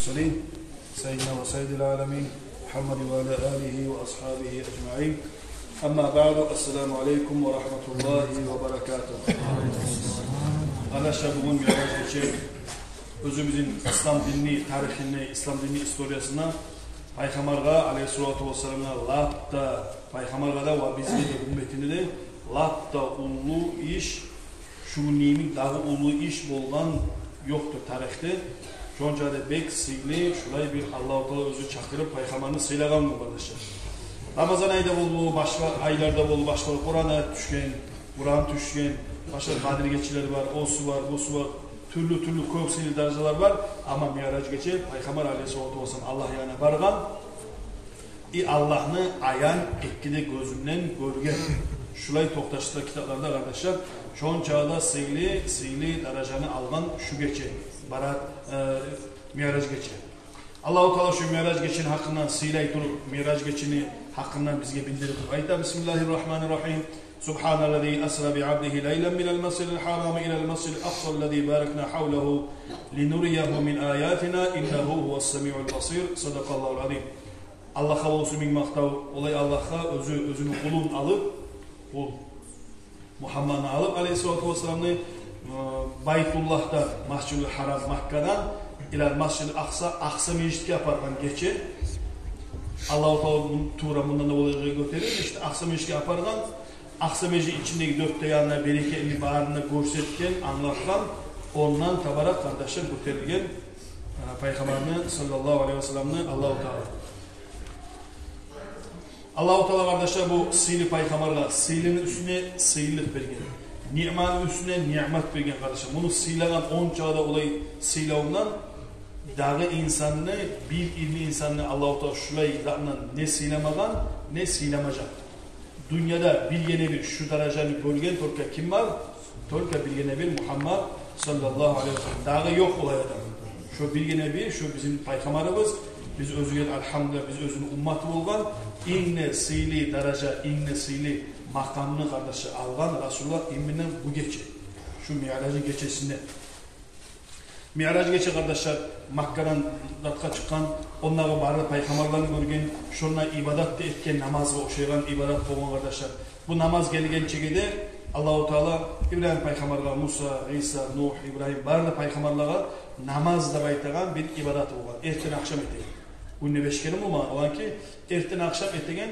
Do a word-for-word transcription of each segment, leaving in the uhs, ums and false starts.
سيدنا وسيد العالمين محمد وعلى آله وأصحابه أجمعين. أما بعد، السلام عليكم ورحمة الله وبركاته. Къардашлар, бугюн Миъраж гече оьзюбюзню ислам динни тарихинде, ислам динни историясында Пайхаммаргъа алейгьиссалату вассаламгъа лап да, Пайхаммаргъа да ва бизге де, умметине де лап да уллу иш, шуну йимик дагъы уллу иш болгъан ёкъдур тарихде. Шонча да бек сыйлы, шулай бир Аллагьу Таала оьзю чакъырып, Пайхаммарны сыйлагъан бу, къардашлар. Рамазан айда болду, башгъа айларда болду, башгъа Къуран аят тюшген, Къуран тюшген, башгъа Къадир гечелери бар, осу бар, бусу бар, тюрлю-тюрлю кёп сыйлы даражалар бар. Амма Миъраж гече Пайхаммар алейгьиссалату вассалам Аллагь янына баргъан, и Аллагьны аян эки де гёзюнден гёрген. Шулай токъташдыра китапларда, къардашлар. Шонча да сыйлы, сыйлы даражаны алгъан шу гече, Бараат, э, Миъраж гече. Аллагьу Таала шу Миъраж гечени гьакъындан сыйлай туруп, Миъраж гечени гьакъындан бизге билдирип айта: بسم الله الرحمن الرحيم. سبحان الذي أسرى بعبده ليلا من المسجد الحرام إلى المسجد الأقصى الذي باركنا حوله لنريه من آياتنا إنه هو السميع البصير. صدق الله العظيم. Аллагьгъа болсун минг макътав, олай Аллагьгъа, оьзю, оьзюню къулун алып, къул Мугьаммадны алып, алейгьиссалату вассаламны, э, Байтуллагьдан, Масжидул Гьарам, Маккадан, илал Масжидул Акъса, Акъса межитге апаргъан гече. Аллагьу Таала мун-, тувра мундан да олай гётерип, иште Акъса межитге апаргъан, Акъса межит ичиндеги дёрт де янына берекетни барын да гёрсетген, англатгъан, ондан табаракъ, къардашлар, гётерилген, э, Пайхаммарны, саллаллагьу алейгьи вассаламны, Аллагьу Таала. Аллагьу Таала, къардашлар, бу сыйлы Пайхаммаргъа сыйлыны уьстюне сыйлылыкъ берген, ниъматны уьстюне ниъмат берген, къардашлар. Муну сыйлагъан, онча да олай сыйлавундан, дагъы инсанны, бир илму инсанны Аллагьу Таала шулай затдан не сыйламагъан, не сыйламажакъ. Дюньяда биргине-бир шу даражаны гёрген только ким бар? Только биргине-бир Мугьаммад, саллаллагьу алейгьи вассаллам. Дагъы ёкъ олай адам. Шо биргине-бир, шо бизин Пайхаммарыбыз, биз оьзюне, альгьамдулиллагь, биз оьзюню умматы болгъан, инг де сыйлы даража, инг де сыйлы макъамны, къардашлар, алгъан Расулуллагь именно бу гече, шу Миъражны гечесинде. Миъраж гече, къардашлар, Маккадан затгъа чыкъгъан, ондагъы бары пайхаммарланы гёрген, шонда ибадат да этген, намазгъа ошайгъан ибадат болгъан, къардашлар. Бу намаз гелгенчеге де Аллагьу Таала Ибрагьим пайхаммаргъа, Муса, Иса, Нугь, Ибрагьим, бары да пайхаммарлагъа намаз деп айтагъан бир ибадат болгъан. Эртен-ахшам этеген. Гюнде беш керен болмагъан, оланки эртен-ахшам этеген.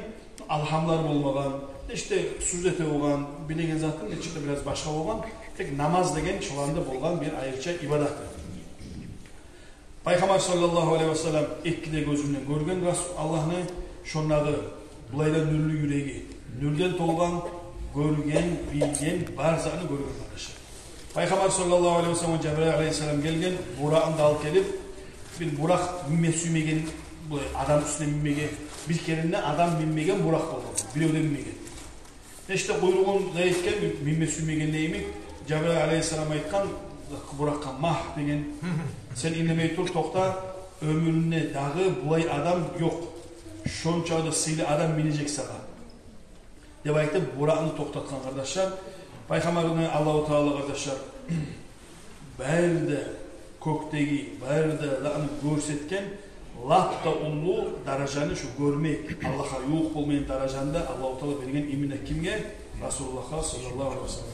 Алгьамлар болмагъан, иште сужда эте болгъан, билеген затын нечик де бираз башгъа болгъан, тек намаз деген шоланы да болгъан бир айрыча ибадаты. Пайхаммар саллаллагьу алайгьи васаллам эки де гёзюнден гёрген Расул Аллагьны, шондагъы булай да нюрлю юреги, нюрден толгъан, гёрген, билген, бар затны гёрген, къардашлар. Пайхаммар саллаллагьу алайгьи васалламгъа Жабрайыл алайгьиссалам гелген, Буракъны да алып гелип, бир Буракъ минме сюймеген, бу адам уьстюне минмеге, бир керен де адам минмеген Буракъ болгъан, бирев де минмеген. Нечик де къуйругъун да этген, минме сюймеген йимик, Жабрайыл алайгьиссалам айтгъан Буракъгъа: «Магь, — деген, — сен индемей тур, токъта, оьмюрюнгде дагъы булай адам ёкъ, шончакъы да сыйлы адам минежек сагъа», — деп айтып, Буракъны токътатгъан, къардашлар. Пайхаммарны Аллагьу Таала, къардашлар, бары да кёкдеги, бары да затны гёрсетген, лап да уллу даражаны, шу гёрмек, Аллагьгъа ювукъ болмайгъан даражаны да Аллагьу Таала берген именно кимге? Расулуллагьгъа саллаллагьу алайгьи васаллам.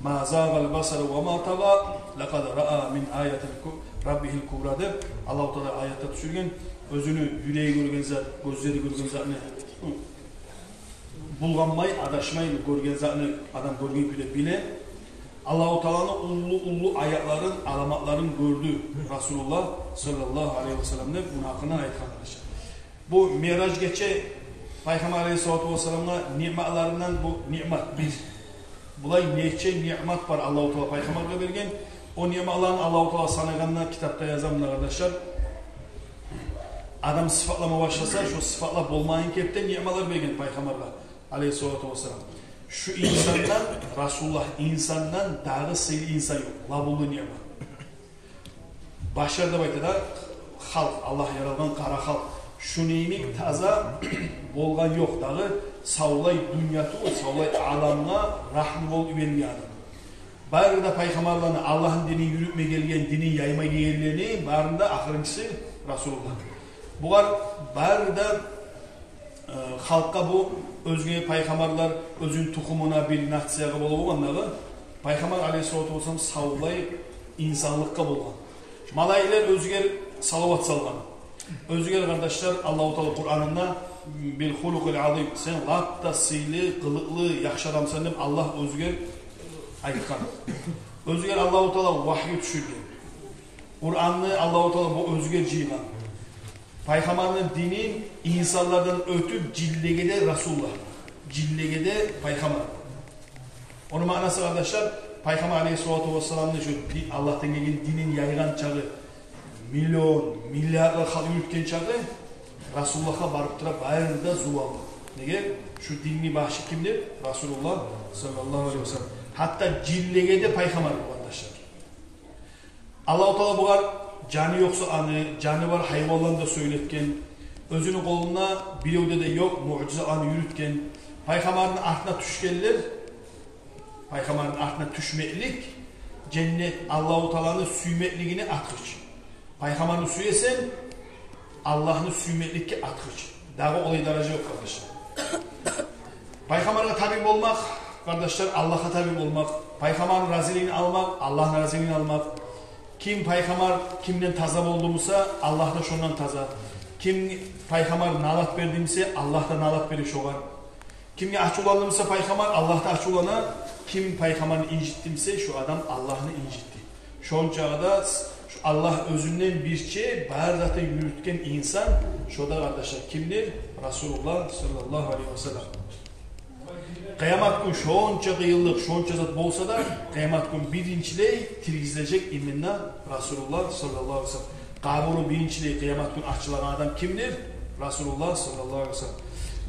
«Ма загъал басару ва ма тагъа, лакъад раа мин аятил ку-, раббигьил кубра», — деп Аллагьу Таала аятда тюшюрген. Оьзюню юреги гёрген зат, гёзлери гёрген затны булгъанмай, адашмай, гёрген затны адам гёрген кюйде биле. Аллагьу Тааланы уллу-уллу аятларын, аламатларын гёрдю Расулуллагь саллаллагьу алайгьи васаллам деп, муну гьакъындан айтгъан, къардашлар. Бу Миъраж гече Пайхаммар алайгьиссалату вассаламгъа ниъматларындан бу ниъмат бир. Булай нече ниъмат бар Аллагьу Таала Пайхаммаргъа берген. О ниъматланы Аллагьу Таала санагъанда, китапда яза мунда, къардашлар. Адам сыфатлама башласа, шо сыфатлап болмайгъан кепде ниъматлар берген Пайхаммаргъа алайгьиссалату вассалам. Шу инсандан, Расулуллагь инсандан дагъы сыйлы инсан ёкъ. Лап уллу ниъмат. Башар деп айта да халкъ, Аллагь яралгъан къара халкъ. Шуну йимик таза болгъан ёкъ дагъы, савлай дюнья тюгюл, савлай аламгъа рагьму болуп йиберилген адам. Бары да пайхаммарланы, Аллагьны динин юрютме гелген, динин яйма гелгенлени барын да ахырынчысы Расулуллагь. Бугъар бары да, э, халкъгъа бу оьзге пайхаммарлар оьзюню тухумуна, бир нациягъа бола болгъандагъы, пайхаммар алейгьиссалату вассалам савлай инсанлыкъгъа болгъан. Малайиклер оьзюгер салават салгъан. Оьзюгер, къардашлар, Аллагьу Таала Къуранында «бил хулукъил азим», сен лап да сыйлы, къылыкълы, яхшы адамсан деп Аллагь оьзюгер айтгъан. Оьзюгер Аллагьу Таала вагью тюшюрген. Къуранны Аллагьу Таала бу оьзюгер жыйгъан. Пайхаммарны динин инсанлардан оьтюп, жинлеге де Расулуллагь, жинлеге де пайхаммар. Ону маънасы, къардашлар, пайхаммар алейгьиссалату вассаламны шу ди-, Аллагьдан гелген динин яйгъан чагъы, миллион, миллиардлар халкъ юрютген чагъы, Расулуллагьгъа барып тура бары да зувал. Неге? Шу динни башы кимдир? Расулуллагь саллаллагьу алейгьи вассаллам. Гьатта жинлеге де пайхаммар болгъан, къардашлар. Аллагьу Таала бугъар жаны ёкъ затны, жаны бар гьайванланы да сёйлетген, оьзюню къолунда биревде де ёкъ муъжизаланы юрютген, пайхаммарны артына тюшгенлер, пайхаммарны артына тюшмеклик женнет Аллагьу Тааланы сюймеклигине ачгъыч. Пайхаммарны сюесен, Аллагьны сюймекликге ачгъыч. Дагъы олай даража ёкъ, къардашлар. Пайхаммаргъа таби болмакъ, къардашлар, Аллагьгъа таби болмакъ. Пайхаммарны разилигин алмакъ, Аллагьны разилигин алмакъ. Ким пайхаммар кимден таза болду буса, Аллагь да шондан таза. Ким пайхаммар налат берди буса, Аллагь да налат бере шогъар. Кимге ачувланды буса пайхаммар, Аллагь да ачувлана. Ким пайхаммарны инжитди буса, шо адам Аллагьны инжитди. Шончагъы да с-, шо Аллагь оьзюнден бирче бар затны юрютген инсан, шо да, къардашлар, кимдир? Расулуллагь саллаллагьу алейгьи вассаллам. Къыямат гюн шонча къыйынлыкъ, шонча зат болса да, къыямат гюн биринчилей тиргизилежек именно Расулуллагь саллаллагьу алейгьи вассаллам. Къабуру биринчилей къыямат гюн ачылагъан адам кимдир? Расулуллагь саллаллагьу алейгьи вассаллам.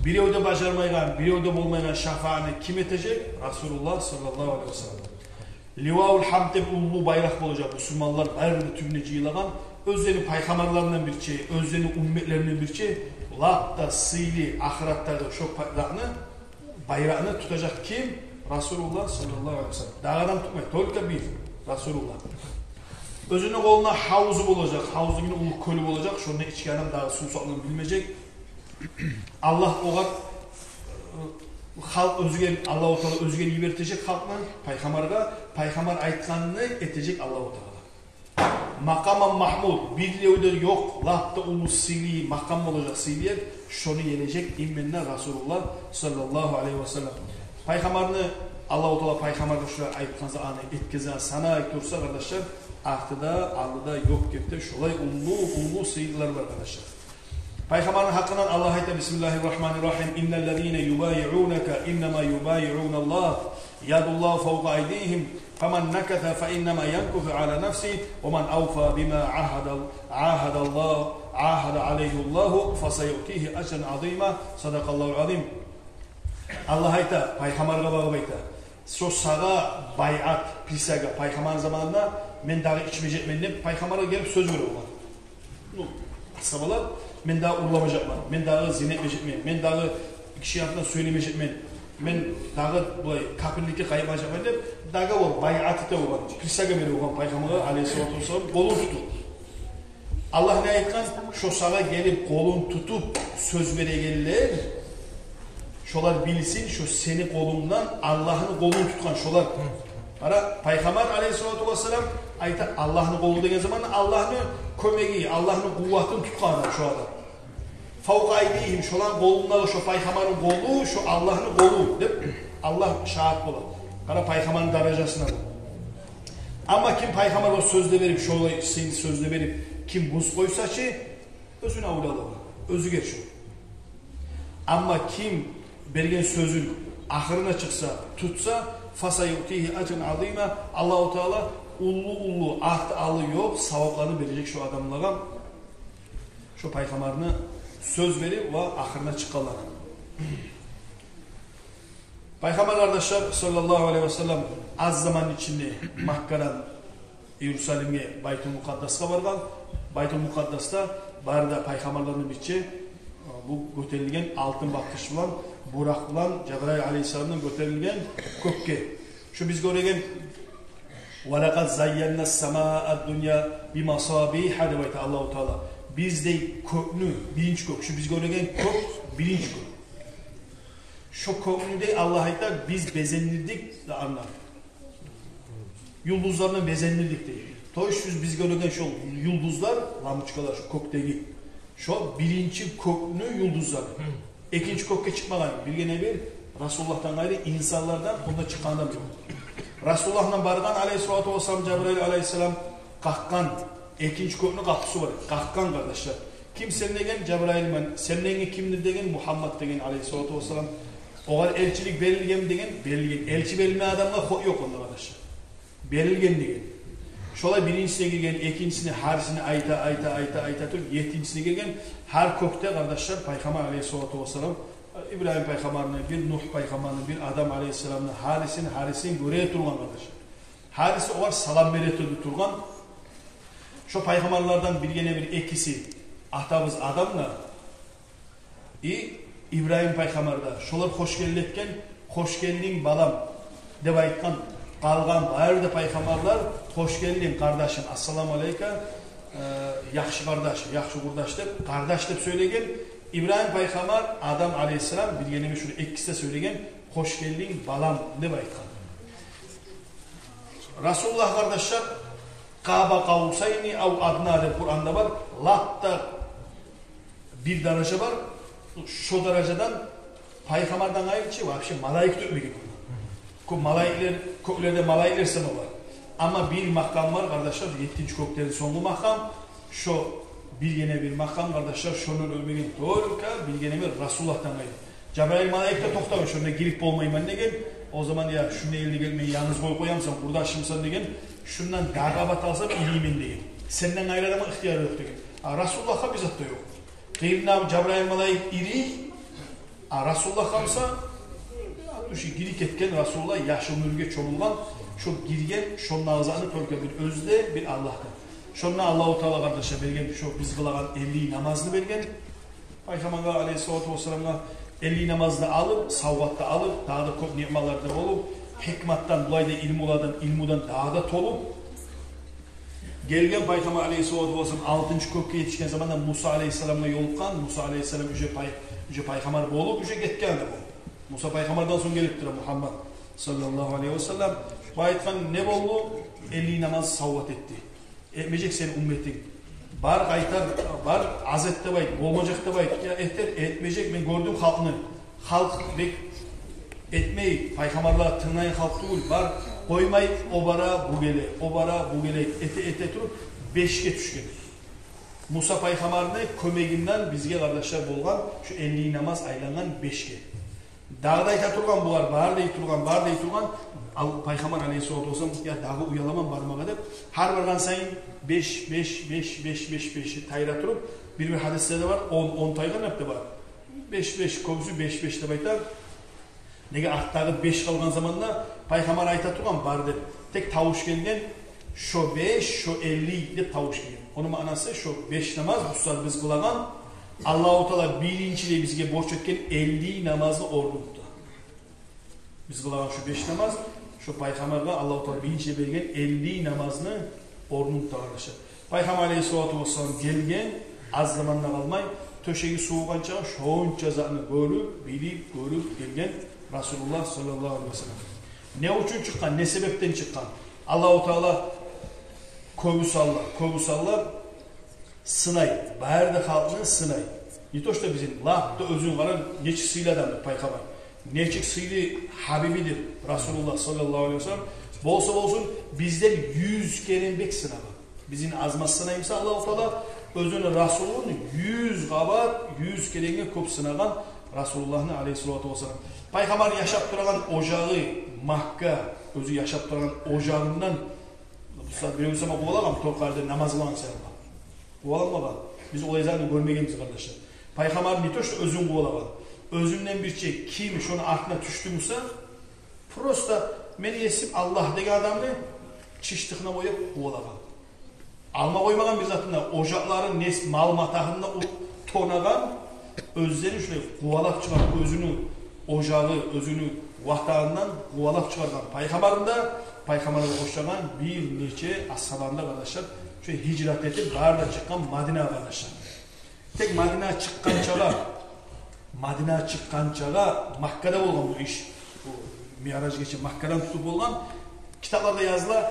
Бирев де бажармайгъан, бирев де болмайгъан шафаатны ким этежек? Расулуллагь саллаллагьу алейгьи вассаллам. Ливаул Гьамд деп уллу байракъ болажакъ, бусурманлар бары да тюбюне жыйылагъан, оьзлени пайхаммарларындан бирче, оьзлени умметлеринден бирче, лап да сыйлы ахыратдагъы шо пай-, затны, байракъны тутажакъ ким? Расулуллагь саллаллагьу алейгьи вассаллам. Дагъы адам тутмай, только бир Расулуллагь. Оьзюню къолунда гьавзу болажакъ, гьавзу деген уллу кёлю болажакъ, шонда ичген адам дагъы сувсаплыгъын билмежек. Аллагь огъар, э, халкъ оьзюгер, Аллагьу Таала оьзюгер йибертежек халкъны пайхаммаргъа, пайхаммар айтгъанны этежек Аллагьу Таала. Макъаман Магьмуд, бирлевде ёкъ, лап да уллу сыйлы макъам болажакъ, сыйлы ер, шону ележек именно Расулуллагь саллаллагьу алейгьи вассаллам. Пайхаммарны, Аллагьу Таала пайхаммаргъа шулай айтгъан затны этгизген, санай турса, къардашлар, арты да, алды да ёкъ гепде, шолай уллу, уллу сыйлылар бар, къардашлар. Пайхаммарны гьакъындан Аллагь айта: «Бисмиллагьир рагьманир рагьим. Инналлазина юбайиунака иннама юбайиуналлагь, ядуллагьи фавкъа айдигьим, фаман накаса фаиннама янкусу аля нафсигьи, ва ман авфа бима агьада, агьадаллагь, агьада алайгьиллагьу, фасаюътигьи ажран азима». Садакъаллагьул азим. Аллагь айта, пайхаммаргъа багъып айта: «Шо сагъа байъат, присяга, пайхаммарны заманында мен дагъы ичмежекмен», – деп пайхаммаргъа гелип сёз бере болгъан. Ну, асгьабалар: «Мен дагъы урламажакъман, мен дагъы зина этмежекмен, мен дагъы гиши артындан сёйлемежекмен, мен дагъы булай капирликге къайтмажакъман», – деп договор, байъат эте болгъан, присяга бере болгъан пайхаммаргъа алейгьиссалату вассалам, къолун тутуп. Аллагь не айтгъан? Шо сагъа гелип къолун тутуп сёз берегенлер, шолар билсин, шо сени къолунгдан Аллагьны къолун тутгъан шолар. Къара, пайхаммар алейгьиссалату вассалам айта, Аллагьны къолу деген заманда Аллагьны кёмеги, Аллагьны къуватын тутгъан адам шо адам. Фавкъа айдигьим, шоланы къолундагъы шо пайхаммарны къолу, шо Аллагьны къолу деп Аллагь шагьат бола. Къара, пайхаммарны даражасына бу. Амма ким пайхаммаргъа сёз де берип, шолай сыйлы сёз де берип, ким буз къойса чы, оьзюню авлиялыгъы, оьзюгер шо. Амма ким берген сёзюн ахырына чыкъса, тутса, фасаюътигьи ажран азима, Аллагьу Таала уллу-уллу, арты-алды ёкъ савапланы бережек шо адамлагъа, шо пайхаммарны сёз берип ва ахырына чыкъгъанлагъа. Пайхаммар, къардашлар, саллаллагьу алайгьи ва саллам, аз заманны ичинде Маккадан Иерусалимге, Байтул Мукъаддасгъа баргъан. Байтул Мукъаддасда бары да пайхаммарланы бирче, бу гётерилген алтын басгъыч булан, Буракъ булан, Жабрайыл алайгьиссаламдан гётерилген кёкге. Шу биз гёреген «Ва лакъад зайянна ас-самаа ад-дунья би масабиха», — деп айта Аллагьу Таала. Биз, дей, кёкню, биринчи кёк, шу биз гёреген кёк, биринчи кёк. Шо кёкню, дей, Аллагь айта, биз безендирдик, да, андан. Юлдузлардан безендирдик, дей. То есть биз гёреген шо юлдузлар, лампочкалар, шо кёкдеги, шо биринчи кёкню юлдузлары. Экинчи кёкге чыкъмагъан, билгене бир, Расулуллагьдан къайры инсанлардан онда чыкъгъан адам ёкъ. Расулуллагьдан баргъан, алейгьиссалату вассалам, Жабраил алейгьиссалам, къакъгъан, экинчи кёкню къапусу бар, къакъгъан, къардашлар. «Ким сен?» — деген. «Жабраилмен». «Сенден гери кимдир?» — деген. «Мугьаммад», — деген, алейгьиссалату вассалам. «Огъар элчилик берилгенми?» — деген. «Берилген». Элчи берилмеген адамгъа хокъ ёкъ онда, къардашлар. Берилген деген. Шолай биринчисине гирген, экинчисине, гьарисине айта, айта, айта, айта туруп, еттинчисине гирген. Гьар кёкде, къардашлар, Пайхаммар алейгьиссалату вассалам, Ибрагьим пайхаммарны, бир Нугь пайхаммарны, бир Адам алейгьиссаламны, гьарисин, гьарисин гёре тургъан, къардашлар. Гьариси огъар салам бере турду, тургъан. Шо пайхаммарлардан билгене бир экиси, атабыз Адам да, и Ибрагьим пайхаммар да, шолар хош гелди этген, «Хош гелдинг, балам», — деп айтгъан. Къалгъан бары да пайхаммарлар «Хош гелдинг, къардашым, ассаламу алейка, э, яхшы къардаш, яхшы къурдаш», — деп, къардаш деп сёйлеген. Ибрагьим пайхаммар, Адам алейгьиссалам, билгеними, шуну экиси де сёйлеген, «Хош гелдинг, балам», — деп айтгъан. Расулуллагь, къардашлар, «къаба къавсайни ав адна» деп Къуранда бар. Лап да бир даража бар. Шо даражадан пайхаммардан къайры чы вообще малайик де оьтмеген. Кёп малайиклер, кёклерде малайиклер сама бар. Амма бир макъам бар, къардашлар, еттинчи кёкден сонггъу макъам. Шо билгене бир макъам, къардашлар, шондан оьтмеген только билгене бир Расулуллагьдан къайры. Жабраил малайик де токътагъан, шонда гирип болмайман деген. О заман, я, шунда элде гелмей, янгыз къоюп къоямысан, къурдашымсан деген. Шундан дагъы къабат алсам, ириймен деген. Сенден къайры адамгъа ихтияр ёкъ деген. А Расулуллагьгъа бир зат да ёкъ. Къырыйында Жабраил малайик ирий, а Расулуллагьгъа буса, я, тюшюп гирип гетген Расулуллагь, яшыл нюрге чомулгъан, шо гирген, шонда затны только бир оьзю де, бир Аллагь да. Шонда Аллагьу Таала, къардашлар, берген, шо биз къылагъан элли намазны берген. Пайхаммаргъа алейгьиссалату вассаламгъа элли намазны алып, савгъат да алып, дагъы да кёп ниъматлар да болуп, гьикматдан, булай да илмулардан, илмудан дагъы да толуп гелген. Пайхаммар алейгьиссалату вассалам алтынчы кёкге етишген заманда Муса алейгьиссаламгъа ёлукъгъан. Муса алейгьиссалам уже пай-, уже пайхаммар болуп, уже гетген де болуп. Муса пайхаммардан сонг гелип тура Мугьаммад саллаллагьу алейгьи вассаллам. Бу айтгъан: «Не болду? Элли намаз савгъат этди. Этмежек сени умметинг. Бар, къайтар, бар, аз эт деп айт, болмажакъ деп айт». «Я, этер, этмежек, мен гёрдюм халкъны. Халкъ бек этмей, пайхаммарлагъа тынглайгъан халкъ тюгюл, бар, къоймай, о бара, бу геле, о бара, бу геле», эте, эте туруп, бешге тюшген. Муса пайхаммарны кёмегинден бизге, къардашлар, болгъан шу элли намаз айлангъан бешге. Дагъы да айта тургъан булар, бар дей тургъан, бар дей тургъан. Ал, Пайхаммар алейгьиссалату вассалам: «Я, дагъы уяламан бармагъа», — деп, гьар баргъан сайын беш, беш, беш, беш, беш, беш тайдыра туруп, бир-бир гьадислерде бар, он, он тайгъан деп де бар. Беш, беш, кёбюсю беш, беш деп айта. Неге, артдагъы беш къалгъан заманда Пайхаммар айта тургъан: «Бар», — деп. Тек тавуш гелген: «Шо беш, шо элли», — деп тавуш гелген. Ону маънасы: шо беш намаз, бу сагьат биз къылагъан, Аллагьу Таала биринчилей бизге борч этген элли намазны орнун тута. Биз къылагъан шо беш намаз, шо Пайхаммаргъа Аллагьу Таала биринчилей берген элли намазны орнун тута, къардашлар. Пайхаммар алейгьиссалату вассалам гелген, аз заман да къалмай, тёшеги сувугъанча шонча затны гёрюп, билип, гёрюп гелген Расулуллагь саллаллагьу алейгьи вассаллам. Не учун чыкъгъан, не себепден чыкъгъан? Аллагьу Таала кёбюсю Аллагь, кёбюсю Аллагь сынай, бары да халкъны сынай. Не то что бизин, лап да оьзюн къара, нечик сыйлы адамдыр Пайхаммар. Нечик сыйлы гьабибидир Расулуллагь саллаллагьу алейгьи вассаллам. Болса болсун, бизден юз керен бек сынагъан. Бизин аз-маз сынай буса Аллагьу Таала, оьзюню Расулун юз къабат, юз керенге кёп сынагъан Расулуллагьны алейгьиссалату вассаллам. Пайхаммар яшап турагъан ожагъы Макка, оьзю яшап турагъан ожагъындан, бу сагьат бирев сама къувалагъан, торкъарда намаз къылагъан саялы къуваламагъан. Биз олай затны гёрмегенбиз, къардашлар. Пайхаммар не то что оьзюн къувалагъан, оьзюнден бирче ким шону артына тюшдю буса, просто «Мени есим Аллагь» деген адамны чыштыгъына къоюп къувалагъан. Алма къоймагъан бир затын да, ожакъларын, нес, мал-матагьын да у-, тонагъан, оьзлерин шулай къувалап чыгъарып, оьзюню ожагъы, оьзюню Ватанындан къувалап чыгъаргъан пайхаммарны да, пайхаммаргъа ошагъан бир нече асгьабаны да, къардашлар, шо гьижрат этип, бары да чыкъгъан Мадинагъа, къардашлар. Тек Мадинагъа чыкъгъанчагъа, Мадинагъа чыкъгъанчагъа Маккада болгъан бу иш. Бу Миъраж гече Маккадан тутуп болгъан. Китапларда языла,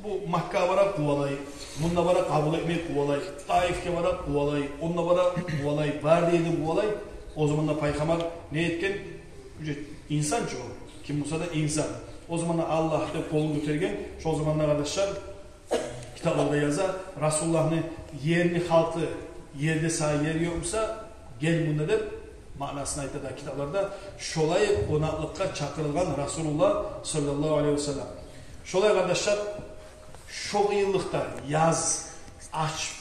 бу Маккагъа бара къувалай, мунда бара къабул этмей къувалай, Таифге бара къувалай, онда бара къувалай, бары да ерде къувалай. О заманда пайхаммар не этген? Уже инсан чы о, ким болса да инсан. О заманда Аллагь деп къолун гётерген. Шо заманда, къардашлар, китапларда яза, Расулуллагьны ерни халкъы, ерде сагъа ер ёкъ буса, гел мунда деп маънасын айта да китапларда. Шолай къонакълыкъгъа чакъырылгъан Расулуллагь саллаллагьу алайгьи васаллам. Шолай, къардашлар, шо къыйынлыкъда, яз, ач,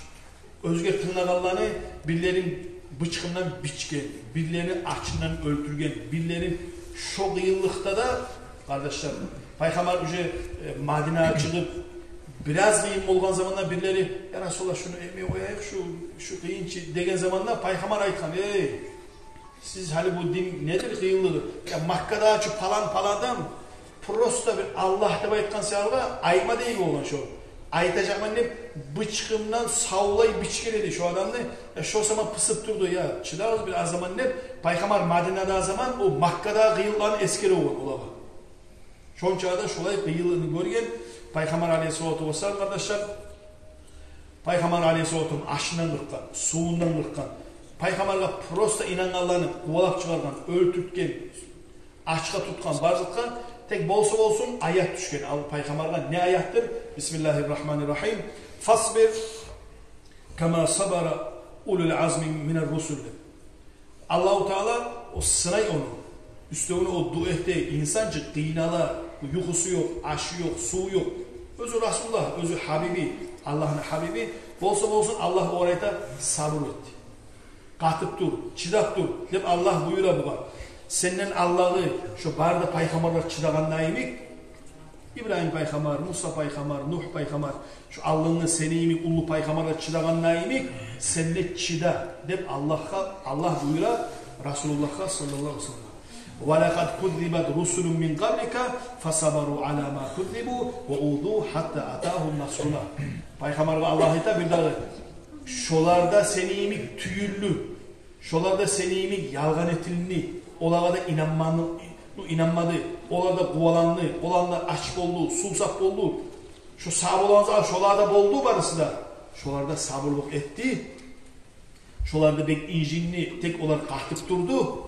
оьзге тынглагъанланы бирлерин бычкъындан бичген, бирлерин ачындан оьлтюрген, бирлерин шо къыйынлыкъда да, къардашлар, пайхаммар уже, э, Мадинагъа чыгъып, бираз къыйын болгъан заманда бирлери: «Я Расулуллагь, шуну этмей къояйыкъ, шу, шу къыйын чы», — деген заманда пайхаммар айтгъан: «Эй, сиз, гьали бу дин недир къыйынлыгъы? Я Маккадагъы чы палан-палан адам просто бир Аллагь деп айтгъан саялы айтма дейик болгъан шо. Айтажакъман деп, бычкъындан савлай бичген эди шо адамны. Я шо заман пысып турду, я чыдагъыз бир аз заман», — деп, пайхаммар Мадинада аз заман о Маккадагъы къыйынлыкъланы эсгере болгъан олагъа. Шончагъа да шолай къыйынлыкъны гёрген пайхаммар алайгьиссалату вассалам, къардашлар. Пайхаммар алайгьиссалату вассалам ашындан къыркъгъан, сувундан къыркъгъан, пайхаммаргъа просто инангъанланы къувалап чыгъаргъан, оьлтюртген, ачгъа тутгъан, бары затгъа. Тек болса болсун, аят тюшген ал пайхаммаргъа. Не аятдыр? Бисмиллагьи ррагьмани ррагьим. «Фасбир кама сабара улул азми минар русул», — деп. Аллагьу Таала о сынай ону. Уьстевюне о дуа эте, инсан чы къыйнала, юхусу ёкъ, ашы ёкъ, суву ёкъ. Оьзю Расулуллагь, оьзю Гьабиби, Аллагьны Гьабиби. Болса болсун, Аллагь огъар айта: «Сабур эт, къатып тур, чыдап тур», — деп Аллагь буюра бугъар. Сенден алдагъы шо бары да пайхаммарлар чыдагъанда йимик, Ибрагьим пайхаммар, Муса пайхаммар, Нугь пайхаммар, шо алдынгы сени йимик уллу пайхаммарлар чыдагъанда йимик, сен де чыда деп Аллагьгъа, Аллагь буюра Расулуллагьгъа саллаллагьу алайгьи васаллам. «Ва лакъад куззибат русулун мин къаблика фасабару ала ма куззибу ва узу гьатта атагьум насруна». Пайхаммаргъа Аллагь айта бирдагъы: «Шолар да сени йимик тюйюлдю. Шолар да сени йимик ялгъан этилди. Олагъа да инанманы, инанмады. Олар да къуваланды, олар да ач болду, сувсап болду. Шо сабурланса, шолар да болду барысы да. Шолар да сабурлукъ этди. Шолар да бек инжинди, тек олар къатып турду.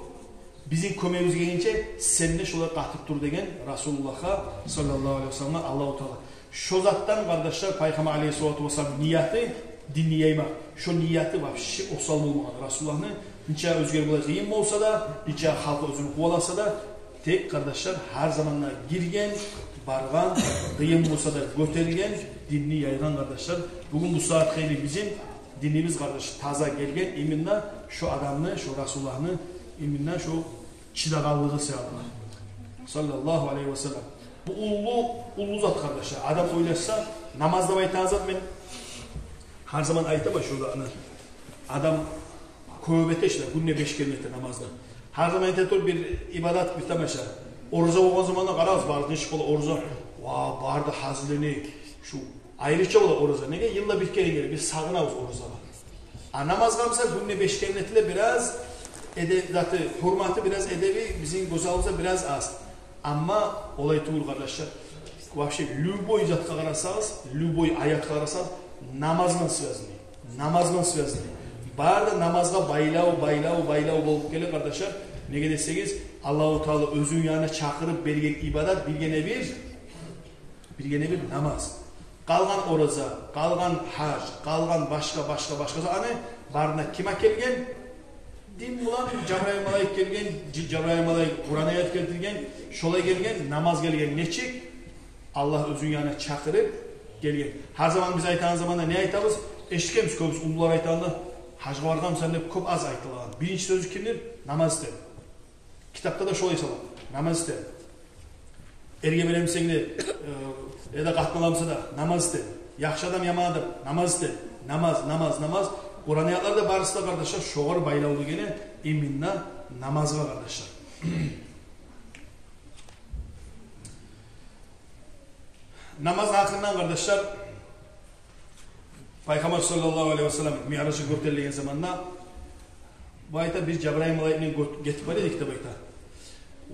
Бизин кёмегибиз гелгинче, сен де шолай къатып тур», — деген Расулуллагьгъа саллаллагьу алайгьи васалламгъа Аллагьу Таала. Шо затдан, къардашлар, пайхаммар алайгьиссалату вассалам нияты, динни яймакъ, шо нияты вообще осал болмагъан Расулуллагьны. Нече оьзге булай къыйын болса да, нече халкъы оьзюн къуваласа да, тек, къардашлар, гьар заманда гирген, баргъан, къыйын болса да гётерген, динни яйгъан, къардашлар. Бугюн бу сагьат хыйлы бизин динибиз, къардаш, таза гелген именно шо адамны, шо Расулуллагьны именно шо чыдагъанлыгъы саялы. Саллаллагьу алайгьи васаллам. Бу уллу, уллу зат, къардашлар. Адам ойлашса, намаз деп айтагъан зат, мен гьар заман айтаман шо затны. Адам кёп эте шо, гюнде беш керен эте намазны. Гьар заман эте туруп бир ибадат, бир тамаша. Ораза болгъан заманда къарагъыз, бары да нечик бола ораза. Ва, бары да гьазирлене. Шо айрыча бола ораза. Неге? Йылда бир керен геле, биз сагъынабыз оразагъа. А намазгъа буса гюнде беш керен этиле, бираз эде-, заты, гьюрматы, бираз эдеби бизин гёз алдыбызда бираз аз. Амма олай тюгюл, къардашлар. Вообще, любой затгъа къарасагъыз, любой аятгъа къарасагъыз, намаз булан связанный. Намаз булан связанный. Бары да намазгъа байлав, байлав, байлав болуп геле, къардашлар. Неге десегиз, Аллагьу Таала оьзюню янына чакъырып берген ибадат биргине бир, биргине бир намаз. Къалгъан ораза, къалгъан гьаж, къалгъан башгъа, башгъа, башгъа, аны барына ким алып гелген? Дин булан Жабрайыл малайик гелген, Жи-, Жабрайыл малайик Къуран аят гелтирген, шолай гелген, намаз гелген нечик? Аллагь оьзюню янына чакъырып гелген. Гьар заман биз айтагъан заманда не айтабыз? Эшитгенбиз кёбюсю уллулар айтагъанда, гьажгъа баргъан бусанг деп кёп аз айтылагъан. Биринчи сёзю кимдир? Намаз деп. Китапда да шолай сала. Намаз деп. Эрге бере бусанг да, э, яда къатынлы бусанг да, намаз деп. Яхшы адам, яман адам, намаз деп. Намаз, намаз, намаз. Къуран аятлар да барысы да, къардашлар, шогъар байлавлу геле, именно намазгъа, къардашлар. Намазны гьакъындан, къардашлар, Пайхаммар саллаллагьу алайгьи васаллам миъражгъа гётерилген заманда, бу айта, бир Жабрайыл малайик булан гё-, гетип бара эдик деп айта.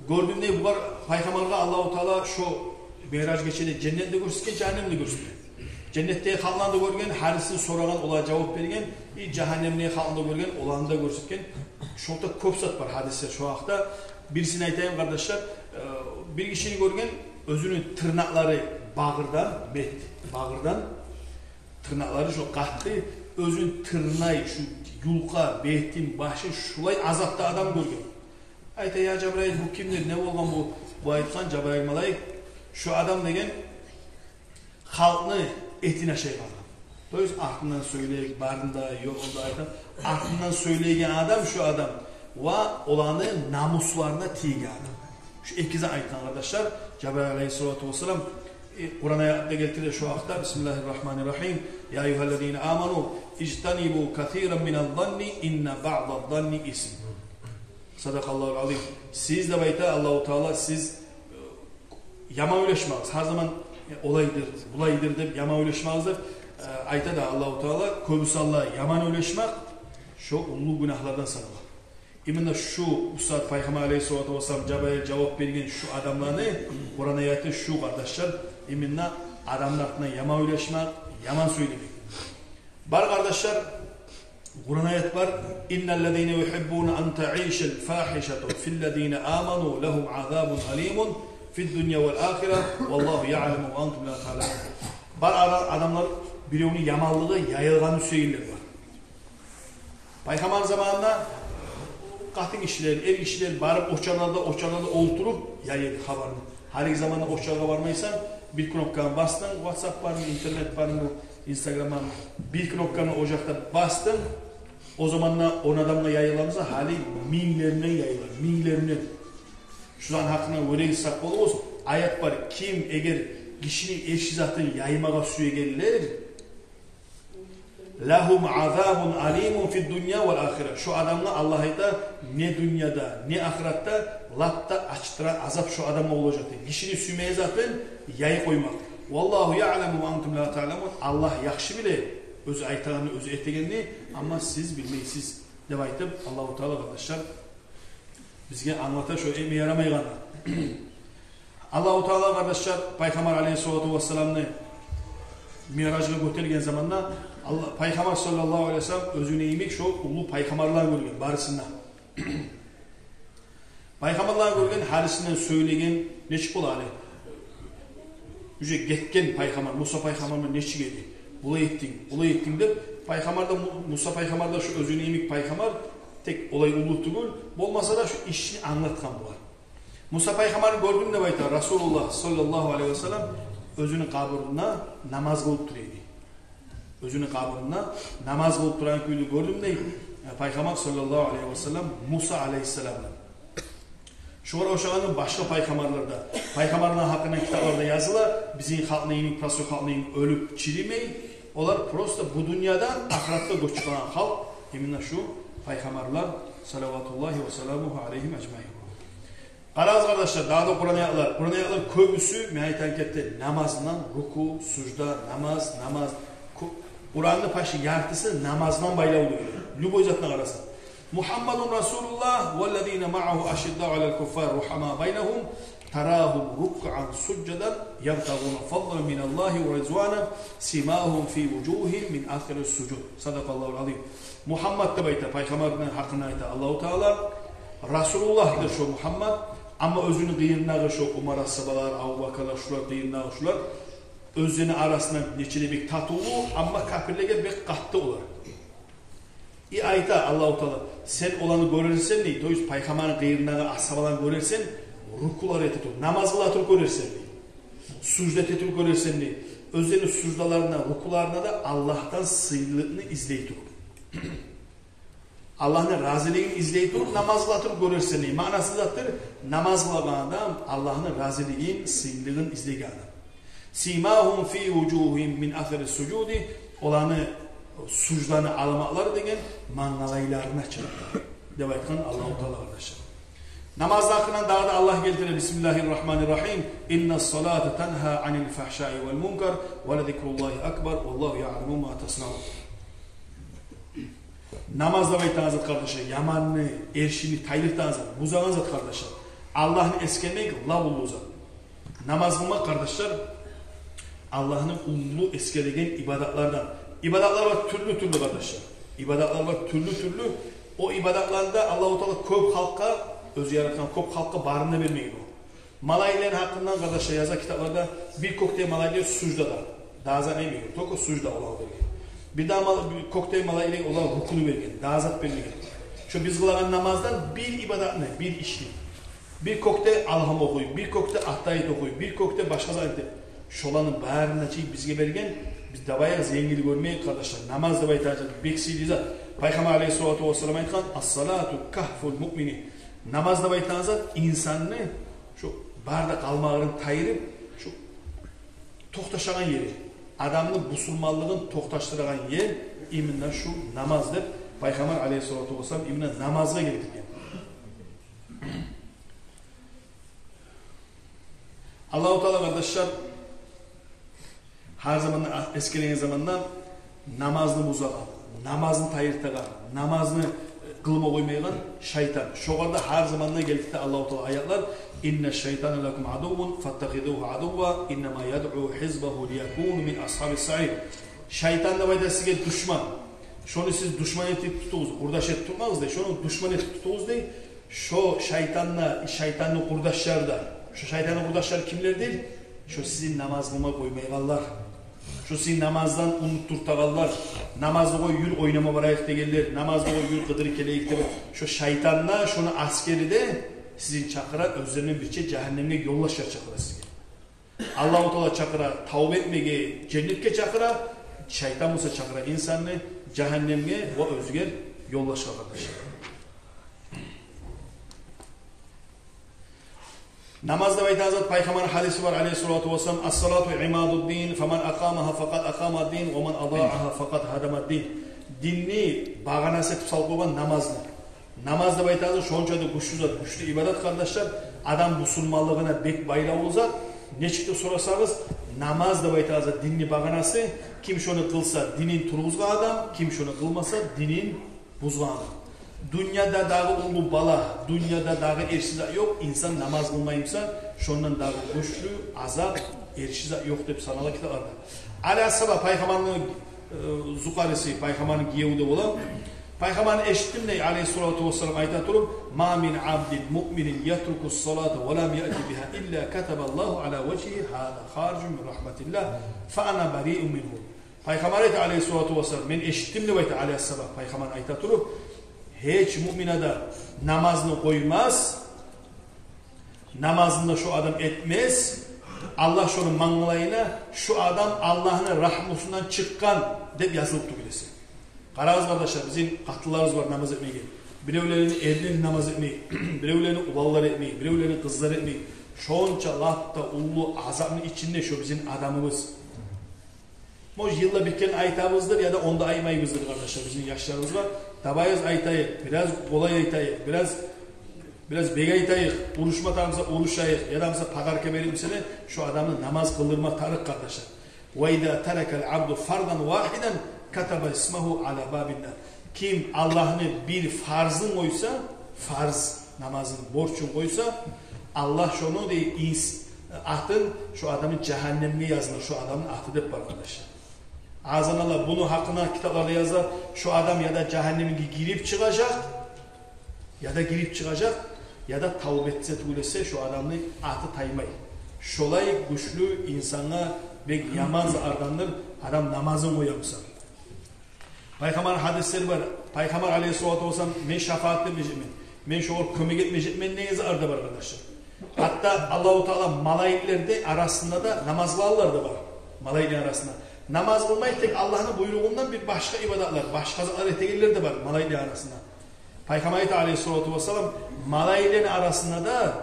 Гёрдюм дей, булар, Пайхаммаргъа Аллагьу Таала шо миъраж гечеде женнетни де гёрсетген, жагьаннемни де гёрсетген. Женнетдеги халкъланы да гёрген, гьарисин сорагъан, олагъа жавап берген, и жагьаннемдеги халкъны да гёрген, оланы да гёрсетген. Шонда кёп зат бар, гьадислер шо гьакъда. Бирисин айтайым, къардашлар, э, бир гишини гёрген, оьзюню тырнакълары багъырдан, мет, багъырдан, тырнакълары шо къатты, оьзюн тырнай, шу юлкъа, бетин, башын, шулай азапда адам гёрген. Айта: «Я Жабрайыл, бу кимдир, не болгъан бу?» Бу айтгъан, Жабрайыл малайик: «Шо адам, — деген, — халкъны этин ашай баргъан». То есть артындан сёйлей, барын да, ёгъун да айта. Артындан сёйлейген адам шо адам, ва оланы намусларына тиеген адам. Шо эки зат айтгъан, къардашлар, Жабрайыл алайгьиссалату вассалам. Э, Къуран аятда гелтире шо гьакъда: «Бисмиллагьи ррагьмани ррагьим. Я айюгьаллазина аману, ижтанибу касиран мина ззанни, инна баъда ззанни исм». Садакъаллагьул азим. Сиз, деп айта Аллагьу Таала, сиз, э, яман ойлашмагъыз. Гьар заман, э, олайдыр, булайдыр деп яман ойлашмагъыз деп, э, айта да Аллагьу Таала, кёбюсю алда яман ойлашмакъ шо уллу гюнагьлардан санала. Именно шу устаз Пайхаммар алайгьиссалату вассалам, Жабрайыл жавап берген шу адамланы, Къуран аяты шу, къардашлар, именно адамны артындан яман ойлашмакъ, яман сёйлемек. Бар, къардашлар, Къуран аят бар: «Инналлазина юхиббуна ан таишал фахишату филлазина аману лагьум азабун алимун фиддунья вал ахира, валлагьу яъламу ва антум ла таъламун». Бар ара-, адамлар, биревню яманлыгъы яйылгъанны сюегенлер бар. Пайхаммар заманында къатын гишилер, эр гишилер барып очарларда, очарларда олтуруп яя эди хабарны. Гьалиги заманда очаргъа бармайсан, бир кнопканы бастынг, WhatsApp бармы, интернет бармы, Instagram бармы, бир кнопканы о якъда бастынг, о заманда он адамгъа яйыла буса, гьали минглер булан яйыла, минглер булан. Шуланы гьакъында оьрегиз, сакъ болугъуз. Аят бар: ким эгер гишини эрши затын яймагъа сюегенлер, «Лагьум азабун алимун фиддунья вал ахира». Шо адамгъа, Аллагь айта, не дюньяда, не ахыратда лап да ачытыракъ азап шо адамгъа болажакъ дей. Гишини сюймеген затын яйып къоймакъ. «Валлагьу яъламу ва антум ла таъламун». Аллагь яхшы биле оьзю айтагъанны, оьзю этегенни, амма сиз билмейсиз деп айтып, Аллагьу Таала, къардашлар, бизге англата шо этме ярамайгъанны. Аллагьу Таала, къардашлар, Пайхаммар алайгьиссалату вассаламны миъражгъа гётерген заманда, Алла-, Пайхаммар саллаллагьу алайгьи вассаллам оьзюне йимик шо уллу пайхаммарлар гёрген, барысын да. Пайхаммарлар гёрген, гьарисинден сёйлеген, нечик бола гьали? Уже гетген пайхаммар, Муса пайхаммар булан нечик эди? Булай этдинг, булай этдинг деп, пайхаммар да, Му-, Муса пайхаммар да шо оьзюне йимик пайхаммар, тек олай уллу тюгюл, болмаса да шо ишни англатгъан булар. Муса пайхаммарны гёрдюм деп айта Расулуллагь саллаллагьу алайгьи вассаллам, оьзюню къабурунда намаз къылып тура эди. Оьзюню къабурунда намаз къылып турагъан кюйде гёрдюм дей, э, Пайхаммар саллаллагьу алайгьи вассаллам Муса алайгьиссаламны. Шогъар ошагъан башгъа пайхаммарлар да, пайхаммарланы гьакъында китапларда языла, бизин халкъны йимик, простой халкъны йимик оьлюп чиримей, олар просто бу дюньядан ахыратгъа гёчюп къалгъан халкъ, именно шу пайхаммарлар, салаватуллагьи ва саламугьу алайгьим ажмаин. Къарагъыз, къардашлар, дагъы да Къуран аятлар. Къуран аятлар кёбюсю, мен айтагъан кепде, намаздан, руку, сужда, намаз, намаз. Ку-, Къуранны почти яртысы намаздан байлавлу. Любой затына къарасанг. «Мухаммадун Расулуллагь, валлазина маъагьу ашиддау алал куффари рухамау байнагьум, тарагьум руккаан сужжадан, ябтагъуна фадлан миналлагьи ва ризвана, симагьум фи вужугьигьим мин асари суджуд». Садакъаллагьул азим. Мухаммад деп айта, пайхаммарны гьакъында айта Аллагьу Таала. Расулуллагьдыр шо Мухаммад, амма оьзюню къырыйындагъы шо Умар асгьабалар, Абубакарлар, шулар къырыйындагъы шулар, оьзлени арасында нече де бек татывлу, амма капирлеге бек къатты олар. И айта Аллагьу Таала: «Сен оланы гёрерсен, — дей, — то есть пайхаммарны къырыйындагъы асгьабаланы гёрерсен, рукулар эте туруп, намаз къыла туруп гёрерсен, — дей, — сужда эте туруп гёрерсен, — дей, — оьзлени суждаларында, рукуларында да Аллагьдан сыйлылыкъны излей туруп». Аллагьны разилигин излей туруп, намаз къыла туруп гёрерсен дей. Маънасы затдыр, намаз къылагъан адам Аллагьны разилигин, сыйлылыгъын излеген адам. «Симагьум фи вужугьигьим мин асари суджуди», оланы, сужданы аламатлары деген мангалайларына чыгъа деп айтгъан Аллагьу Таала, къардашлар. Намазны гьакъындан дагъы да Аллагь гелтире: بسم الله الرحمن الرحيم. إن الصلاة تنهى عن الفحشاء والمنكر ولذكر الله أكبر والله يعلم ما تصنعون. Намаз деп айтагъан зат, къардашлар, яманны, эршини тайдыртагъан зат, бузагъан зат, къардашлар. Аллагьны эсгермек лап уллу зат. Намаз къылмакъ, къардашлар, Аллагьны уллу эсгереген ибадатлардан. Ибадатлар бар тюрлю-тюрлю, къардашлар. Ибадатлар бар тюрлю-тюрлю. О ибадатларда Аллагьу Таала кёп халкъгъа, оьзю яратгъан кёп халкъгъа барын да бермеген о. Малайиклени гьакъындан, къардашлар, яза китапларда: бир кёкдеги малайиклер суждада, дагъы зат этмеген, только сужда олагъа берген. Бир дагъы мал-, бир кёкдеги малайиклер олагъа рукуну берген, дагъы зат бермеген. Шо биз къылагъан намаздан бир ибадатны, бир ишни. Бир кёкде алгьам охуй, бир кёкде аттагьият охуй, бир кёкде башгъа зат этип. Шоланы барын да чыгъып бизге берген, биз давай аз енгил гёрмейик, къардашлар. Намаз деп айтагъан зат бек сыйлы зат. Пайхаммар алейгьиссалату вассалам айтгъан: الصلاة كهف المؤمن. Намаз деп айтагъан зат инсанны шо бары да къалмагъырын тайдырып, шо токъташагъан ери, адамны бусурманлыгъын токъташдырагъан ер именно шу намаз деп, Пайхаммар алейгьиссалату вассалам именно намазгъа гелтирген. Аллагьу Таала, къардашлар, гьар заманда а-, эсгереген заманда намазны бузагъан, намазны тайдыртагъан, намазны, э, къылма къоймайгъан шайтан. Шогъар да гьар заманда гелтирте Аллагьу Таала аятлар: إن الشيطان لكم عدو فاتخذوه عدوا إنما يدعو حزبه ليكونوا من أصحاب السعير. Шайтан деп айта сизге душман. Шону сиз душман этип тутугъуз, къурдаш этип тутмагъыз дей. Шону душман этип тутугъуз дей. Шо шайтанны, шайтанны къурдашлары да. Шо шайтанны къурдашлары кимлердир? Шо сизин намаз къылма къоймайгъанлар. Шо сизин намаздан унутдуртагъанлар. Намазны къой, юр, ойнама барайыкъ дегенлер. Намазны къой, юр, къыдырып гелейик деп. Шо шайтан да, шону асгери де сизин чакъыра, оьзлеринен бирче жагьаннемге ёлдашлар чакъыра сизге. Аллагьу Таала чакъыра тавба этмеге, женнетге чакъыра, шайтан буса чакъыра инсанны жагьаннемге ва оьзге ёлдашгъа, къардашлар. Намаз деп айтагъан зат, Пайхаммарны гьадиси бар, алейгьиссалату вассалам: الصلاة عماد الدين فمن أقامها فقد أقام الدين ومن أضاعها فقد هدم الدين. Динни багъанасы этип салып къойгъан намазны. Намаз деп айтагъан зат шонча да гючлю зат, гючлю ибадат, къардашлар. Адам бусурманлыгъына бек байлавлу зат. Нечик де сорасагъыз, намаз деп айтагъан зат динни багъанасы. Ким шону къылса, динин тургъузгъан адам, ким шону къылмаса, динин бузгъан адам. Дюньяда дагъы уллу бала, дюньяда дагъы эрши зат ёкъ, инсан намаз къылмай буса, шондан дагъы гючлю азап, эрши зат ёкъ деп санала китапларда. Али асгьаба, Пайхаммарны, э, зукъариси, Пайхаммарны гиеви де бола. Пайхаммарны эшитдим дей, алейгьиссалату вассалам, айта туруп: ما من عبد مؤمن يترك الصلاة ولم يأت بها إلا كتب الله على وجهه هذا خارج من رحمة الله فأنا بريء منه. Пайхаммар айта, алейгьиссалату вассалам, мен эшитдим деп айта Али асгьаба, Пайхаммар айта туруп: гьеч муъмин адам намазны къоймас, намазын да шо адам этмес, Аллагь шону мангалайына: шу адам Аллагьны рагьмусундан чыкъгъан деп язылып тюгюл эсе. Къарагъыз, къардашлар, бизин къатынларыбыз бар намаз этмейген. Биревлени эрнеди намаз этмей, биревлени уланлар этмей, биревлени къызлар этмей. Шонча лап да уллу азапны ичинде шо бизин адамыбыз. Может, йылда бир керен айтабыздыр, яда онда айтмайбыздыр, къардашлар, бизин яшларыбызгъа. Давай аз айтайыкъ, бираз къолай айтайыкъ, бираз, бираз бек айтайыкъ, урушма тарыкъ буса урушайыкъ, яда буса подарка берип буса да, шо адамны намаз къылдырма тарыкъ, къардашлар. وإذا ترك العبد فرضا واحدا كتب اسمه على باب النار. Ким Аллагьны бир фарзын къойса, фарз намазын, борчун къойса, Аллагь шону дей инс-, атын, шо адамны жагьаннемге язылыр, шо адамны аты деп бар, къардашлар. Азан Аллагь, буну гьакъына китапларда яза, шо адам яда жагьаннемге гирип чыгъажакъ, яда гирип чыгъажакъ, яда тавба этсе тюгюл эсе, шо адамны аты таймай. Шолай гючлю инсангъа бек яман заардандыр адам намазын къоя буса. Пайхаммарны гьадислери бар. Пайхаммар алейгьиссалату вассалам: мен шафаат этмежекмен, мен шогъар кёмек этмежекмен деген зат да бар, къардашлар. Гьатта Аллагьу Таала малайиклени арасында да намаз къылалар да бар. Малайиклени арасында. Намаз къылмай, тек Аллагьны буйругъундан бир башгъа ибадатлар, башгъа затлар этегенлер де бар малайиклени арасында. Пайхаммар айта, алейгьиссалату вассалам: малайиклени арасында да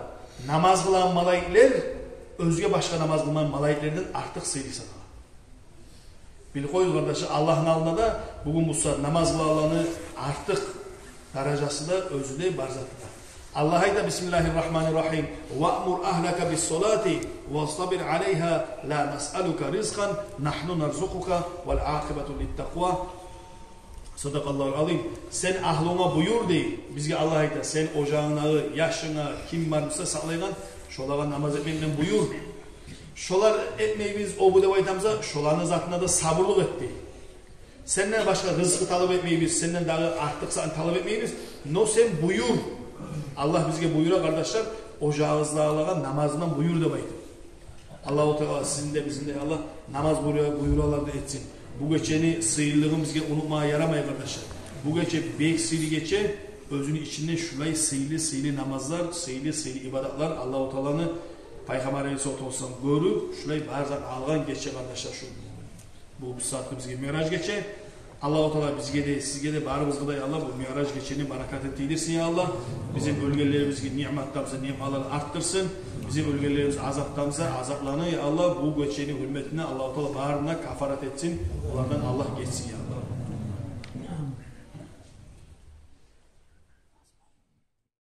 намаз къылагъан малайиклер оьзге башгъа намаз къылмагъан малайиклерден артыкъ сыйлы санала. Билип къоюгъуз, къардашлар, Аллагьны алдында да бугюн буса намаз къылагъанланы артыкъ даражасы да, оьзю де бар заты да. Аллагь айта: «Бисмиллагьи ррагьмани ррагьим. Ваъмур агьлака биссалати вастабир алайгьа, ла насъалука ризкъан, нагьну нарзукъука, вал акъибату литтакъва». Садакъаллагьул азим. Сен агьлунга буюр, дей. Бизге Аллагь айта: сен ожагъынгдагъы яшынга, ким бар буса сакълайгъан, шолагъа намаз этмекни буюр. Шолар этмейбиз, о-бу деп айтамыз да, шоланы затына да сабурлукъ эт, дей. Сенден башгъа рызкъы талап этмейбиз, сенден дагъы артыкъ затны талап этмейбиз. Но сен буюр. Аллагь бизге буюра, къардашлар, ожагъыбыздагъылагъа намазындан буюр деп айтып. Аллагьу Таала сизин де, бизин де, Аллагь, намаз буюра-, буюралардан этсин. Бу гечени сыйлылыгъын бизге унутмагъа ярамай, къардашлар. Бу гече бек сыйлы гече, оьзюню ичинде шулай сыйлы-сыйлы намазлар, сыйлы-сыйлы ибадатлар, Аллагьу Тааланы Пайхаммар алейгьиссалату вассалам гёрюп, шулай бар зат алгъан гече, къардашлар, шу. Бу, бу сагьатда бизге Миъраж гече. Аллагьу Таала бизге де, сизге де, барыбызгъа да, я Аллагь, бу Миъраж гечени баракатын тийдирсин, я Аллагь. Бизин оьлгенлерибизге ниъматдан буса ниъматланы артдырсын. Бизин оьлгенлерибиз азапдан буса азапланы, я Аллагь, бу гечени гьюрметине Аллагьу Таала барын да кафарат этсин. Олардан Аллагь гечсин, я Аллагь.